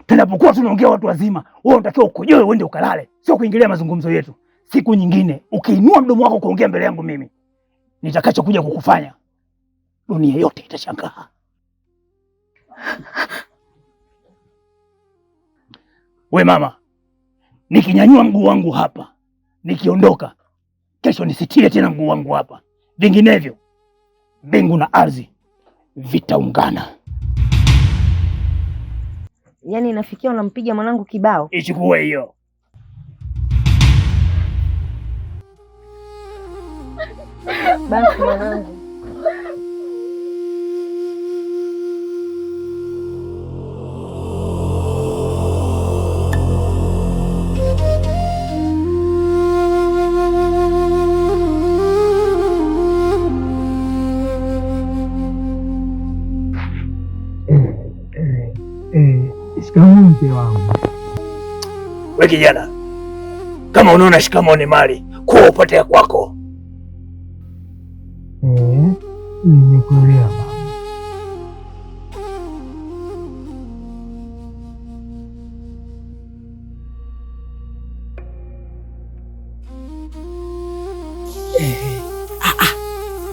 Tunapokuwa tunaongea watu wazima, wewe unatakiwa ukojoe uende ukalale, sio kuingilia mazungumzo yetu. Siku nyingine ukiinua mdomo wako kuongea mbele yangu mimi, nitakachokuja kukufanya dunia yote itashangaa. We mama, nikinyanyua mguu wangu hapa, nikiondoka kesho nisitie tena mguu wangu hapa, vinginevyo mbingu na ardhi vitaungana. Yaani inafikia unampiga mwanangu kibao. Ichukue hiyo. Basi mwanangu. Shikamoo mzee wangu. We kijana, kama unaona shikamoo ni mali, kuwa upate ya kwako. Nimekuelewa baba.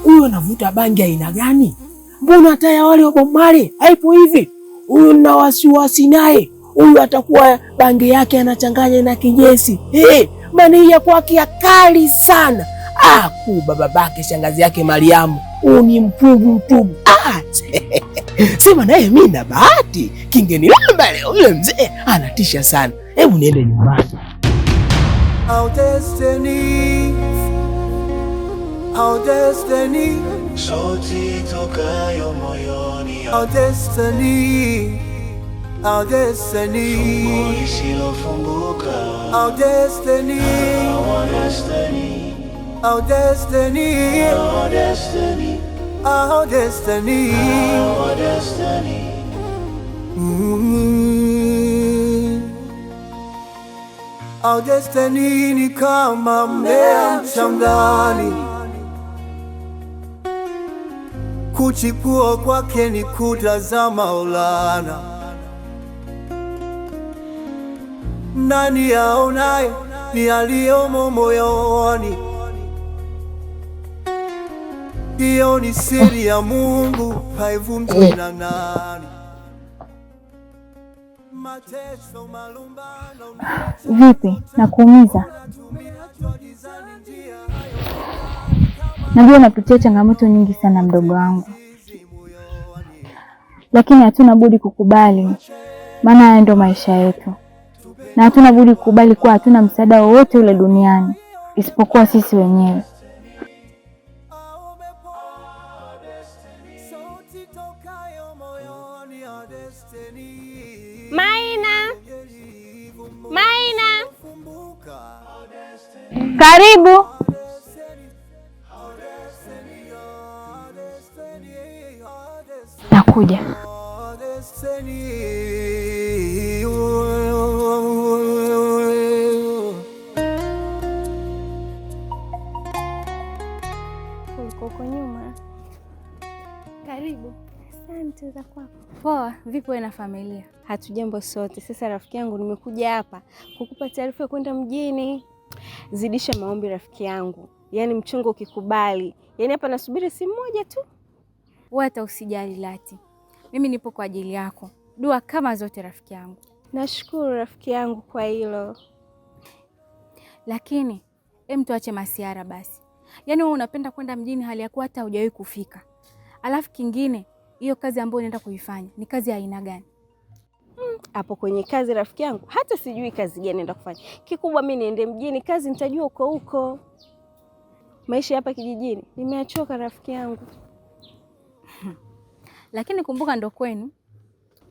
Huyu anavuta bangi aina gani? Mbona hata ya wale wa Bob Marley haipo hivi? Huyu nina wasiwasi naye. Huyu atakuwa bangi yake anachanganya na kijesi. Hey, maana hii ya kwake ya kali sana. Ah, kuba babake shangazi yake Mariamu. Huyu ni mpungu mtubu. Ah, sema naye mimi na bahati. Kingenilamba leo yule mzee anatisha sana. Hebu niende nyumbani. Our destiny, our destiny, Sauti tokayo moyoni, our destiny, our destiny, fumbo lisilofumbuka. Our destiny, Our destiny, our destiny, our destiny, our destiny. Our destiny. Our destiny ni kama mmea mchangani, kuchipua kwake ni kutazama Maulana. Nani aonaye ni aliyomo moyoni? Hiyo ni siri ya Mungu, haivunjwi na nani. Mateso, malumbano, Vipi, nakuumiza? Najua unapitia changamoto nyingi sana mdogo wangu, lakini hatuna budi kukubali, maana haya ndio maisha yetu, na hatuna budi kukubali kuwa hatuna msaada wowote ule duniani isipokuwa sisi wenyewe. Sauti tokayo moyoni ya destiny. Maina, Maina, Karibu. Nakuja. Destiny. Ulikuwa uko nyuma. Karibu. Asante za kwako. Poa, vipi wewe na familia? Hatujambo sote. Sasa rafiki yangu, nimekuja hapa kukupa taarifa ya kwenda mjini. Zidisha maombi rafiki yangu, yaani mchongo ukikubali, yaani hapa nasubiri simu moja tu. Wewe hata usijali Lati, mimi nipo kwa ajili yako, dua kama zote rafiki yangu. Nashukuru rafiki yangu kwa hilo. Lakini em, tuache masiara basi. Yaani wewe unapenda kwenda mjini hali ya kuwa hata hujawahi kufika. Alafu kingine, hiyo kazi ambayo unaenda kuifanya ni kazi ya aina gani? Hapo kwenye kazi rafiki yangu, hata sijui kazi gani naenda kufanya. Kikubwa mi niende mjini, kazi nitajua huko huko. Maisha hapa kijijini nimeachoka rafiki yangu. Lakini kumbuka ndo kwenu.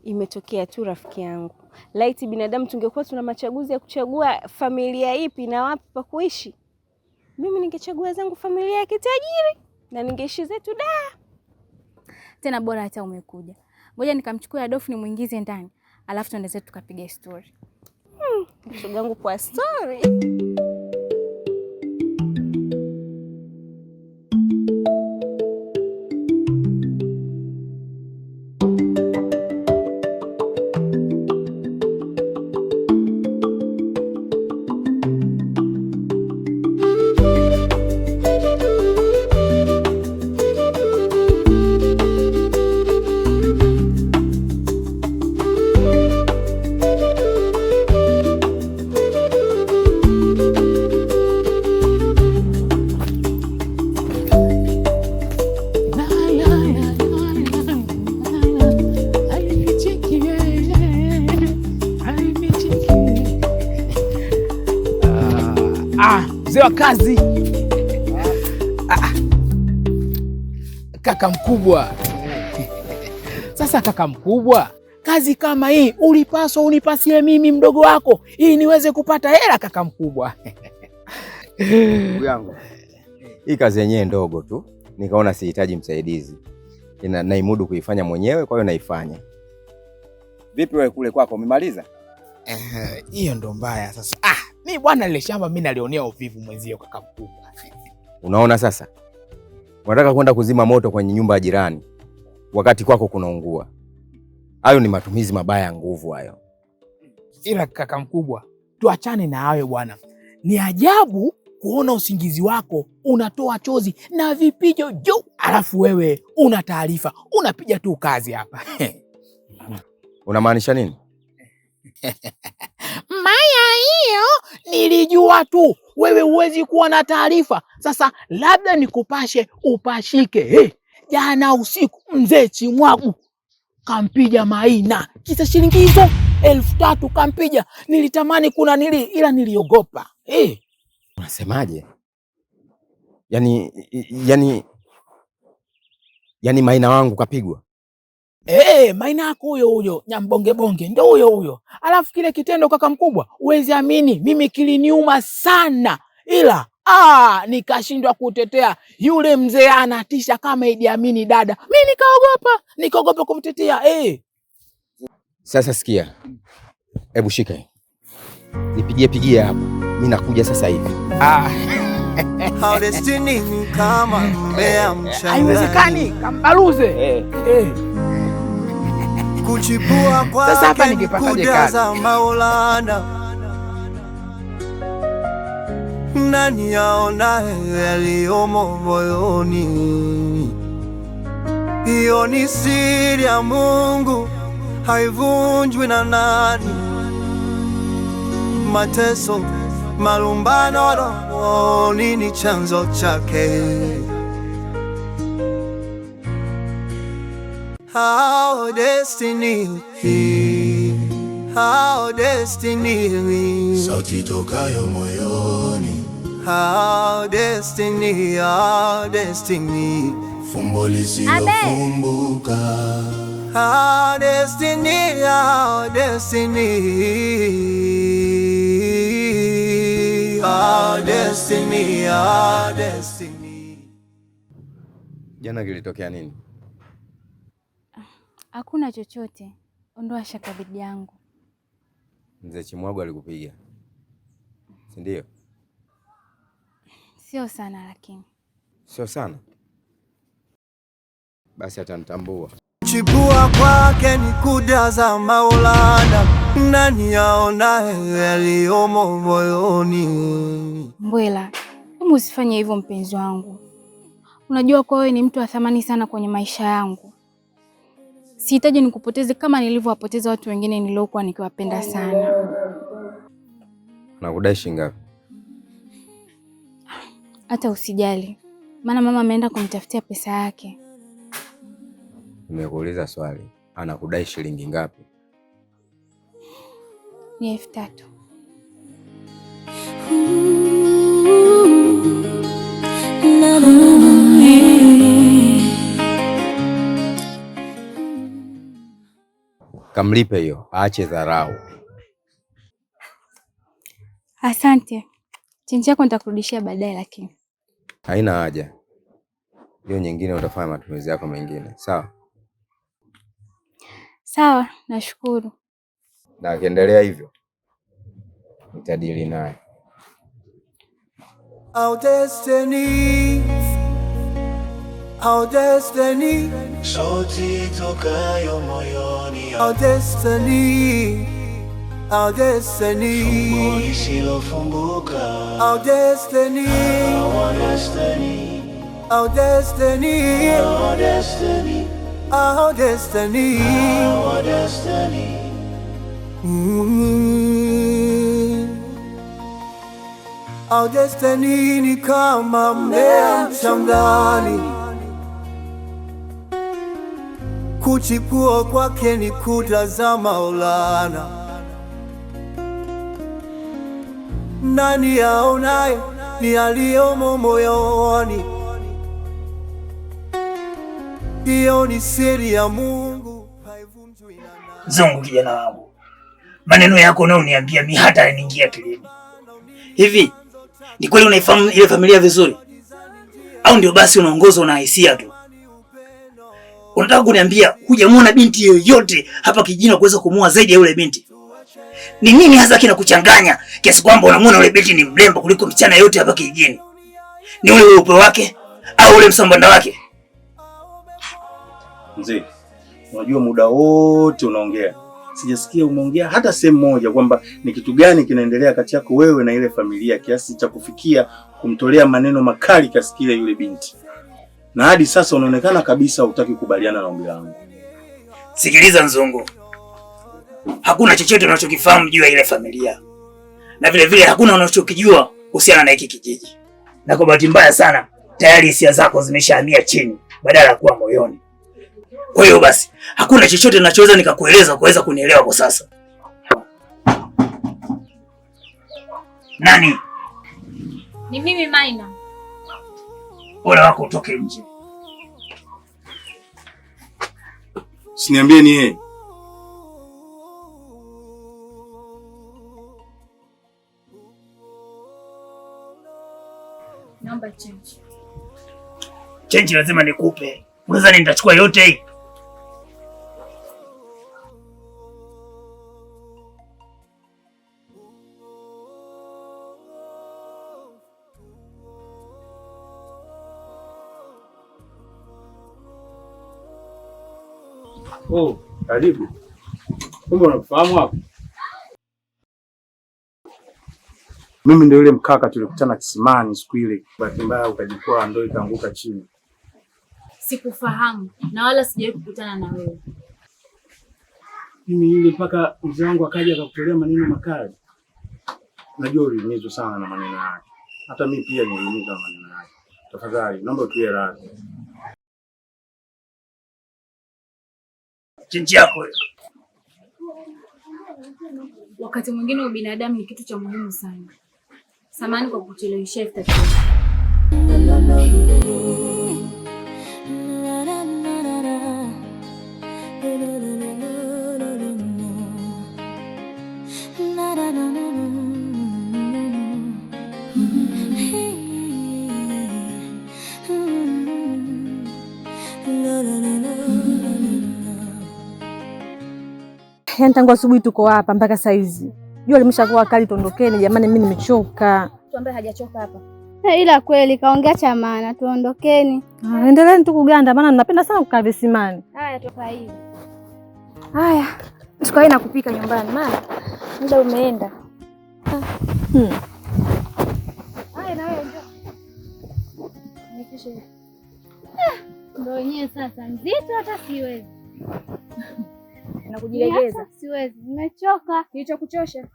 Imetokea tu rafiki yangu. Laiti binadamu tungekuwa tuna machaguzi ya kuchagua familia ipi na wapi pa kuishi, mimi ningechagua zangu familia ya kitajiri na ningeishi zetu da. Tena bora hata umekuja. Ngoja nikamchukue Adolf nimuingize ndani, alafu tuende zetu tukapiga story. Shoga yangu kwa story. Mzee wa kazi. Ah, kaka mkubwa. Sasa kaka mkubwa, kazi kama hii ulipaswa unipasie mimi mdogo wako ili niweze kupata hela kaka mkubwa. Ndugu yangu, hii kazi yenyewe ndogo tu, nikaona sihitaji msaidizi, naimudu kuifanya mwenyewe, kwa hiyo naifanya. Vipi wewe kule kwako umemaliza? Hiyo ndo mbaya sasa. Ah, mi bwana lile shamba mi nalionea uvivu mwenzio kaka mkubwa. Unaona sasa, unataka kwenda kuzima moto kwenye nyumba ya jirani wakati kwako kunaungua. Hayo ni matumizi mabaya ya nguvu hayo. Ila kaka mkubwa, tuachane na hayo bwana. Ni ajabu kuona usingizi wako unatoa chozi na vipijo juu, alafu wewe una taarifa, unapiga tu kazi hapa. Unamaanisha nini? Maya hiyo nilijua tu wewe huwezi kuwa na taarifa. Sasa labda nikupashe upashike. Hey, jana usiku mzee Chimwagu kampiga Maina kisa shilingi hizo 3000 kampiga. Nilitamani kuna nili ila niliogopa. Hey. Unasemaje? Yani Maina wangu kapigwa? Maina yako huyo huyo nyambonge bonge ndo huyo huyo. Alafu kile kitendo kaka mkubwa, huwezi amini, mimi kiliniuma sana, ila nikashindwa kutetea. Yule mzee anatisha kama Idi Amini dada, mi nikaogopa kumtetea. Sasa sikia, hebu shika hii, nipigie pigie hapa, mi nakuja sasa hivi. Our destiny ni kama mmea mchangani, Haiwezekani, kambaluze. Kuchipua Sasa hapa kwake ni ningepataje kudra kazi? za Maulana. Nani aonaye yaliyomo moyoni? Hiyo ni siri ya Mungu, haivunjwi na nani. Mateso, malumbano, roho, nini chanzo chake? Our destiny, our destiny, Sauti tokayo moyoni, our destiny, our destiny, fumbo lisilofumbuka. Our destiny, our destiny, our destiny, our destiny. Jana kilitokea nini? Hakuna chochote, ondoa shaka dhidi yangu. Mzee Chimwago alikupiga, si ndio? Sio sana lakini. Sio sana? Basi atanitambua. Chipua kwake ni kudra za Maulana, nani aonaye yaliyomo moyoni? Mbwela, hebu usifanye hivyo mpenzi wangu. Unajua kwa wewe ni mtu wa thamani sana kwenye maisha yangu. Sihitaji nikupoteze kama nilivyowapoteza watu wengine niliokuwa nikiwapenda sana. Nakudai shilingi ngapi? Hata usijali, maana mama ameenda kumtafutia pesa yake. Nimekuuliza swali, anakudai shilingi ngapi? Ni 3000. Kamlipe hiyo, aache dharau. Asante. Chenji yako nitakurudishia baadaye lakini. Haina haja hiyo, nyingine utafanya matumizi yako mengine, sawa? Sawa, nashukuru. Na akiendelea hivyo nitadili naye. Our destiny, our destiny, Sauti tokayo moyoni, our destiny, our destiny, fumbo lisilofumbuka. Our destiny, Our destiny, our destiny, our destiny, our destiny. Our destiny. Our destiny ni kama mmea mchangani, kuchipua kwake ni kudra za Maulana. Nani aonaye ni yaliyomo moyoni. Hiyo ni siri ya Mungu, haivunjwi na Zungu, kijana wangu, maneno yako unayoniambia mi hata yaniingia akilini. Hivi ni kweli unaifahamu ile familia vizuri, au ndio basi unaongozwa na hisia tu? Unataka kuniambia hujamuona binti yoyote hapa kijijini kuweza kumuoa zaidi ya yule binti? Ni nini hasa kinakuchanganya kiasi kwamba unamuona yule binti ni mrembo kuliko msichana yote hapa kijijini? Ni ule weupe wake au ule msambanda wake? Mzee, unajua muda wote unaongea, sijasikia umeongea hata sehemu moja kwamba ni kitu gani kinaendelea kati yako wewe na ile familia kiasi cha kufikia kumtolea maneno makali kiasi kile yule binti, na hadi sasa unaonekana kabisa hutaki kukubaliana na ombi langu. Sikiliza Nzungu, hakuna chochote unachokifahamu juu ya ile familia, na vile vile hakuna unachokijua kuhusiana na hiki kijiji, na kwa bahati mbaya sana tayari hisia zako zimeshahamia chini badala ya kuwa moyoni. Kwa hiyo basi hakuna chochote ninachoweza nikakueleza kuweza kunielewa kwa sasa. Nani? Ni mimi Maina. Bora wako utoke nje. Usiniambie ni yeye. Naomba chenji. Chenji lazima nikupe. Unadhani nitachukua yote hii? Oh, karibu. Kumbe unakufahamu hapo? Mimi ndio yule mkaka tulikutana kisimani siku ile, bahati mbaya ukajikwaa ndoo ikaanguka chini. Sikufahamu na wala sijawahi kukutana na wewe. Mimi yule mpaka mzee wangu akaja akakutolea maneno makali. Najua uliumizwa sana na maneno yake, hata mimi pia niliumizwa na maneno yake. Tafadhali naomba utulie radhi. Chenji yako hiyo. Wakati mwingine ubinadamu ni kitu cha muhimu sana. Samahani kwa kucheleweshea tatizo. Yaani tangu asubuhi tuko hapa mpaka saa hizi jua limeshakuwa kali, tuondokeni jamani, mimi nimechoka. Mtu ambaye hajachoka hapa. Ila kweli kaongea cha maana, tuondokeni. Ah, endeleeni tu kuganda, maana napenda sana kukaa visimani. Haya, toka hivi. Haya, tukae na kupika nyumbani, maana muda umeenda. Haya, na wewe njoo. Nikisha. Ndio wenyewe sasa nzito, hata siwezi Na kujilegeza. Siwezi, nimechoka. Kilichokuchosha?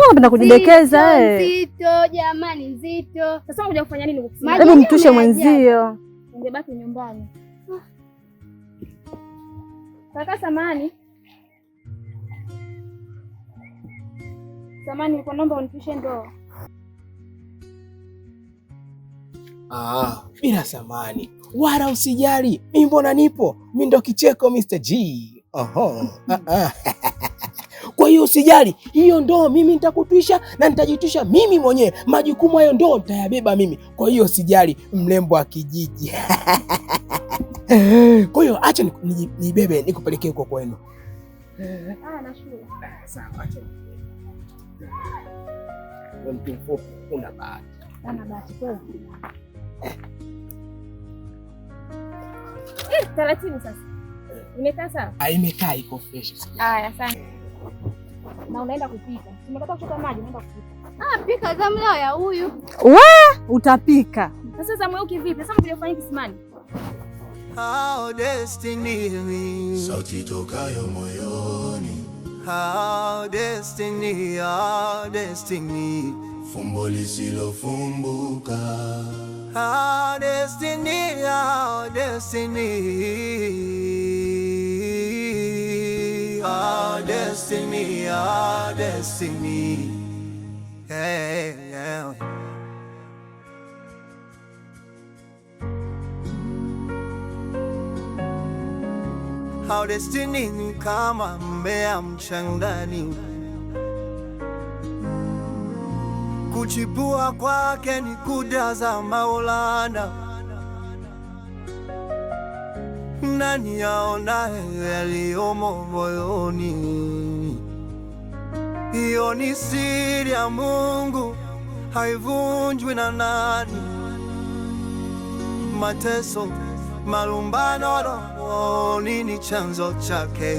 Napenda kujidekeza eh. Nzito jamani, nzito. Sasa unakuja kufanya nini? Hebu mtushe mwenzio. Ungebaki nyumbani. Kaka, samani. Samani, nilikuwa naomba unitushe ndoo. Ah, bila samani wala usijali, mimi mbona nipo, mimi ndo kicheko Mr. G. Oho. Kwa hiyo usijali, hiyo ndoo mimi nitakutwisha na nitajitwisha mimi mwenyewe. Majukumu hayo ndoo nitayabeba mimi. Kwa hiyo usijali, mrembo wa kijiji. Kwa hiyo acha nibebe nikupelekee huko kwenu. Ah, nashukuru. Sawa, acha. Wewe mtu mfupi una bahati. Ana bahati kweli. Taratibu sasa. Imekaa sawa? Ah, imekaa iko fresh. Haya, asante. Na unaenda kupika. Umekata kuchota maji, unaenda kupika. Ah, pika zamu leo ya huyu. We, utapika. Sasa zamu yako kivipi? Sasa unakuja kufanya kisimani? Our destiny, sauti tokayo moyoni. Our destiny, our destiny, fumbo lisilofumbuka. Our destiny, our destiny, our destiny, our destiny. Yeah, yeah. Our destiny ni kama mmea mchangani, kuchipua kwake ni kudra za Maulana. Nani aonaye yaliyomo moyoni? Hiyo ni siri ya Mungu, haivunjwi na nani. Mateso, malumbano, roho, nini chanzo chake?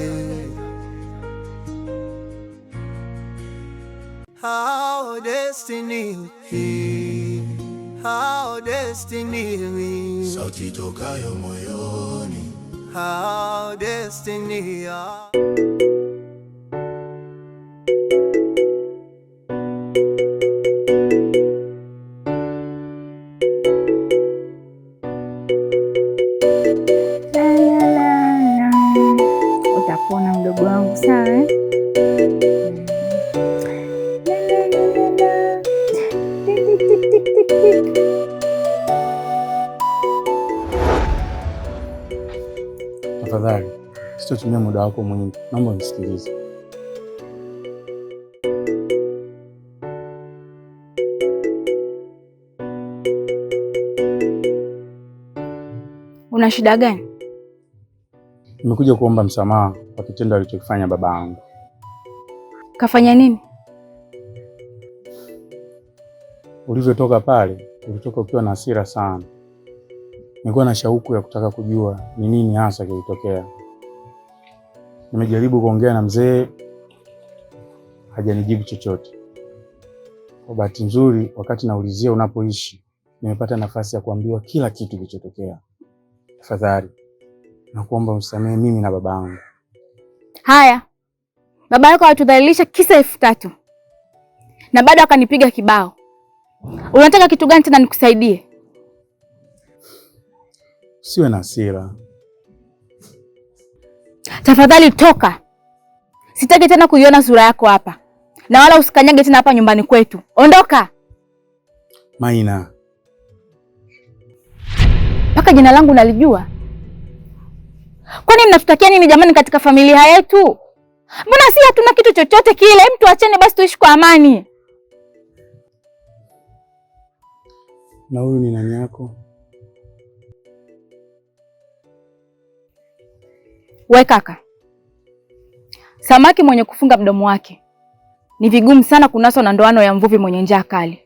Our destiny, our destiny, Sauti tokayo moyoni. Our destiny. La, la, la, la. Utapona mdogo wangu, sawa eh? La, la, la, la, la. Tik, tik, tik, tik, tik, tik. Tafadhali, sitotumia muda wako mwingi, naomba unisikilize. Una shida gani? Nimekuja kuomba msamaha kwa kitendo alichokifanya baba yangu. Kafanya nini? Ulivyotoka pale, ulitoka ukiwa na hasira sana. Nilikuwa na shauku ya kutaka kujua ni nini hasa kilitokea. Nimejaribu kuongea na mzee, hajanijibu chochote. Kwa bahati nzuri, wakati naulizia unapoishi, nimepata nafasi ya kuambiwa kila kitu kilichotokea. Tafadhali, nakuomba unisamehe mimi na baba yangu. Haya, baba yako alitudhalilisha kisa 3000 na bado akanipiga kibao. Unataka kitu gani tena nikusaidie? Usiwe na hasira. Tafadhali toka, sitaki tena kuiona sura yako hapa, na wala usikanyage tena hapa nyumbani kwetu. Ondoka. Maina, Mpaka jina langu nalijua. Kwani mnatutakia nini jamani katika familia yetu? Mbona si hatuna kitu chochote kile? Hem, tuachane basi tuishi kwa amani. Na huyu ni nani yako? We kaka, samaki mwenye kufunga mdomo wake ni vigumu sana kunaswa na ndoano ya mvuvi mwenye njaa kali.